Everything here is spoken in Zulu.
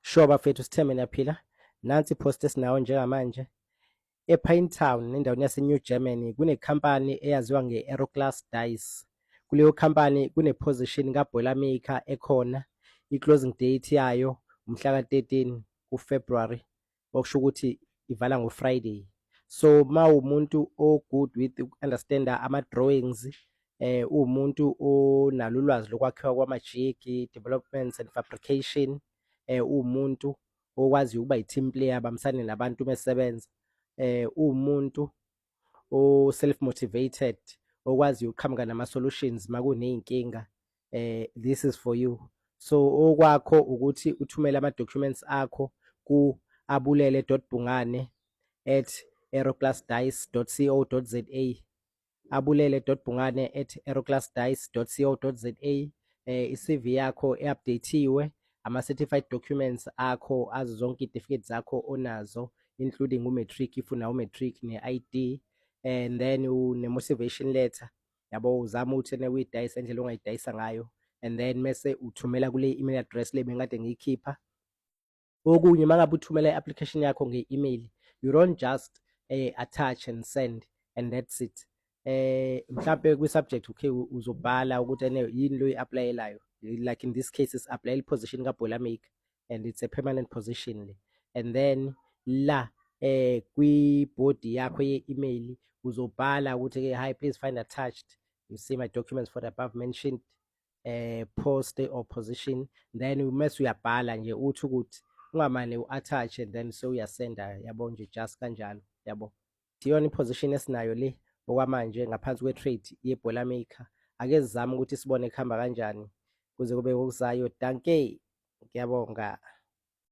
Sure bafethu, sithembe niyaphila. Nansi i-post esinayo njengamanje. E-Pinetown, endaweni yase-New Germany, kunekhampani eyaziwa nge-Aeroclass Dice. Kuleyo khampani kune-position ka-boilermaker ekhona. I-closing date yayo umhla ka-13 kuFebruary, okusho ukuthi ivala ngo-Friday. So mawumuntu o-good with uku-understanda ama-drawings, uwumuntu onalo ulwazi lokwakhiwa kwamajigi, developments and fabrication, uwumuntu okwaziyo ukuba i-team player, abambisane nabantu mesebenza, uwumuntu o-self motivated, okwaziyo ukuqhamuka nama-solutions makuney'nkinga, this is for you. So okwakho ukuthi uthumele ama-documents akho ku abulele.bungane@aeroclassdice.co.za, abulele.bungane@aeroclassdice.co.za, i-CV yakho e-update-iwe, ama-certified documents akho azo zonke iy'tifiketi zakho onazo, including u-matric if unawo u-matric, ne-ID, and then une-motivation letter, yabo. Uzame ukuthi ene uyidayise indlela ongayidayisa ngayo and then mese uthumela kule email address le bengikade ngiyikhipha. Okunye, uma ngabe uthumela i-application yakho nge-email, you don't just attach and send and that's it. Mhlampe kwi-subject, okay, uzobhala ukuthi ene yini lo oyi-apply-elayo. Like in this case, is-apply position ka-boilermaker and it's a permanent position le. And then la kwi-body yakho ye-email uzobhala ukuthi-ke, "Hi, please find attached, you see, my documents for the above mentioned post or position." Then mase uyabhala nje uthi ukuthi ungamane u-attach and then sewuyasenda, yabo nje, just kanjalo, yabo. Iyona i-position esinayo le okwamanje ngaphansi kwe-trade ye-boilermaker. Ake sizame ukuthi sibone kuhamba kanjani kuze kube ngokuzayo. Dankie, ngiyabonga.